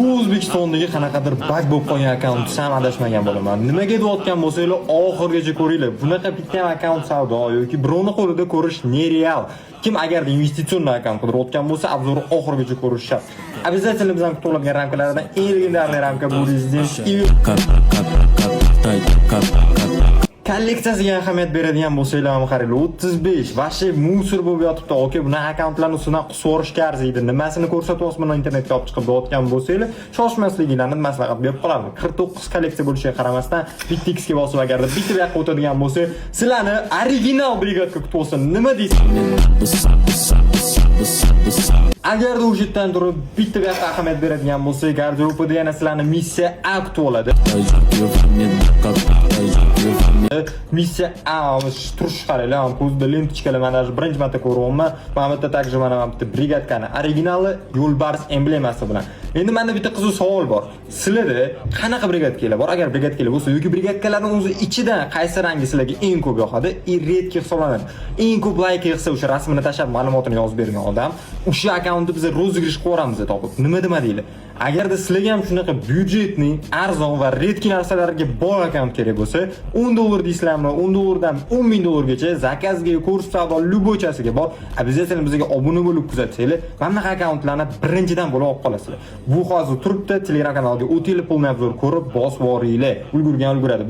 Bu O'zbekistondagi qanaqadir баг bo'lib qolgan akkaunt desam, adashmagan bo'laman. Nimaga deyotgan bo'lsanglar, oxirigacha ko'ringlar. Bunaqa bitta ham akkaunt savdo yoki birovni qo'lida ko'rish нереал. Kim agarda investitsion akkaunt qidirayotgan bo'lsa, обзор oxirigacha ko'rish shart. Обязательно bizani kutib oladigan ramkalardan eng легендарный ramka bu Resident Evil kolleksiyasiga ahamiyat beradigan bo'lsanglar ham, qaranglar, 35 вообще мусор bo'lib yotibdi, aka. Bunaqa akkauntlarni ustidan qusib yuborishga arziydi. Nimasini ko'rsatyapsiz buni internetga olib chiqib deyotgan bo'lsanglar, shoshmasliginglarni maslahat berib qolaman. 49 kolleksiya bo'lishiga qaramasdan, bitta X ga bosib, agarda bitta bu yoqqa o'tadigan bo'lsa, sizlarni original бригадка kutib olsa, nima deysiz? Agarda o'sha yerdan turib bitta bu yoqqa ahamiyat beradigan bo'lsak, garderobida yana sizlarni Missiya A kutib oladi. Missiya A turish, qaranglar, ko'zida ленточка lar, man даже birinchi marta ko'ryapman. Mana bu yerda также mana bitta бригадка ni originali yo'lbars emblemasi bilan. Endi menda bitta qiziq savol bor. Sizlarda qanaqa бригадка lar bor? Agar бригадка lar bo'lsa yoki бригадка larning o'zi ichidan qaysi rangi sizlarga eng ko'p yoqadi и редкий hisoblanadi? Eng ko'p layk yig'sa, o'sha rasmini tashlab, ma'lumotini yozib bergan odam, o'sha akkauntni biz розыгрыш qilib yuboramiz topib. Nima demadinglar? Agarda sizlarga ham shunaqa бюджетный, arzon va редкий narsalarga bor akkaunt kerak bo'lsa, 10 dollar deysizlarmi, 10 dollardan 10 ming dollargacha заказ ga, kurs, savdo, любой chasiga bor. Обязательно bizga obuna bo'lib kuzatsanglar, mana bunaqa akkauntlarni birinchidan bo'lib olib qolasizlar. Bu hozir turibdi, Telegram kanaliga o'tinglar, полный обзор ko'rib, bosib yuboringlar. Ulgurgan ulguradi.